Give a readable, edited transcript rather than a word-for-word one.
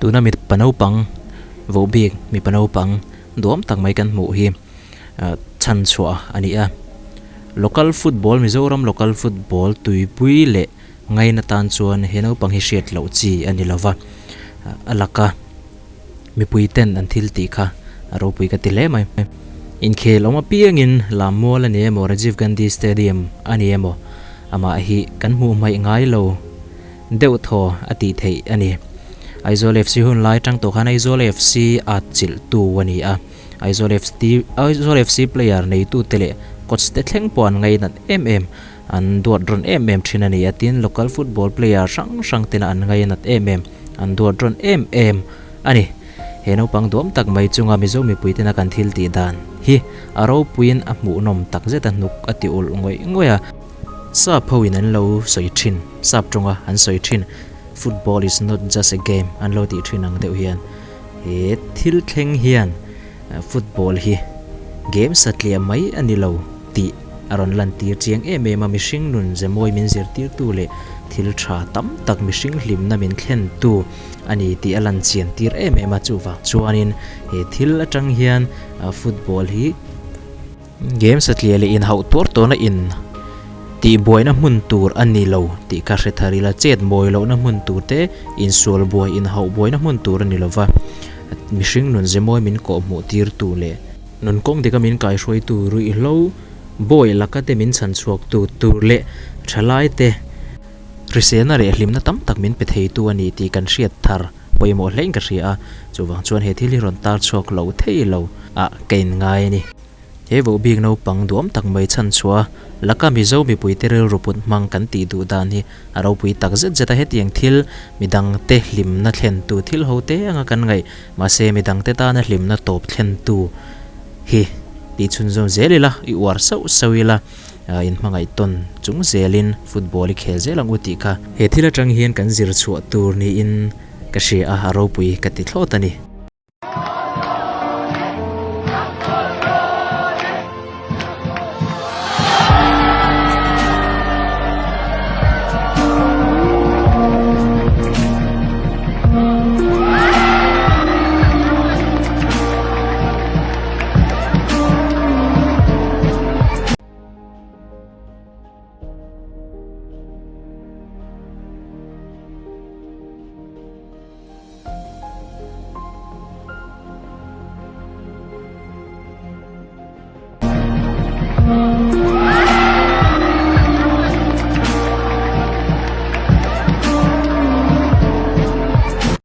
Tuna mipa naupang voh bik mipa naupang duam tak mai kan hmuh hi ah chhan chhuah a ni a local football Mizoram local football tuipui leh ngaina tan chuan he naupang hi hriat loh chi a ni lova a laka mipui ten an thil tih kha a ropui ka ti hle mai. Inkhel awm apiangin Lammual a ni emaw Rajiv Gandhi Stadium a ni emaw amah hi kan hmuh hmaih ngai lo deuh thaw a tih theih a ni. Aizawl FC hun lai tang tawh khan Aizawl FC a chilh tu a ni a, Aizawl FC Aizawl FC player neitu te leh coach te thleng pawh an ngainat em em an duat rawn em em thin a ni a, tin local football player hrang hrang tena an ngainat em em an duat rawn em em a ni. He naupang duam tak mai chunga Mizo mipui tena kan thil tih dan hi a ropuiin a hmuhnawm tak zet a hnuk a ti ulh ngawih ngawih a. Sap ho in an lo sawi thin, sap tawnga an sawi thin, Football is not just a game an lo tih thin ang deuh hian he thil thleng hian football hi game satliah mai a ni lo tih a rawn lantir chiang em em a, mihring nun ze mawi min zirtirtu leh thil tha tam tak mihring hlimna min thlentu a ni tih a lan chian tir em em a, chuvang chuanin he thil atang hian football hi Game satliah leh inhauh tuar tawhna in tihbuaina hmun tur a ni lo tih kha hre thar ila, chet mawi lohna hmun tur te, insual buai, inhauh buaina hmun tur a ni lova, mihring nun ze mawi min kawhhmuh tir tu leh nun kawng dika min kaihruaitu ruihhlo bawi laka te min chhan chhuak tu tur leh thalai te hriselna leh hlimna tam tak min pe thei tu a ni tih kan hriat thar pawimawh hlein ka hria a, chuvang chuan he thil hi rawn tar chhuak lo thei lo ah ka inngai a ni. He voh bik naupang duam tak mai chhan chhuah a, laka Mizo mipuite rilru put hmang kan tih duh dan hi a ropui tak zet zet a, hetiang thil midangte hlimna thlentu thil ho te anga kan ngaih, mahse midangte tana hlimna tawp thlentu hi tih chhunzawm zel ila, i uar sauh sauh ila, inhmangaih tawn chung zelin football i khel zel ang u tih kha. He thil atang hian kan zir chhuah tur niin ka hria a, a ropui ka ti thlawt a ni.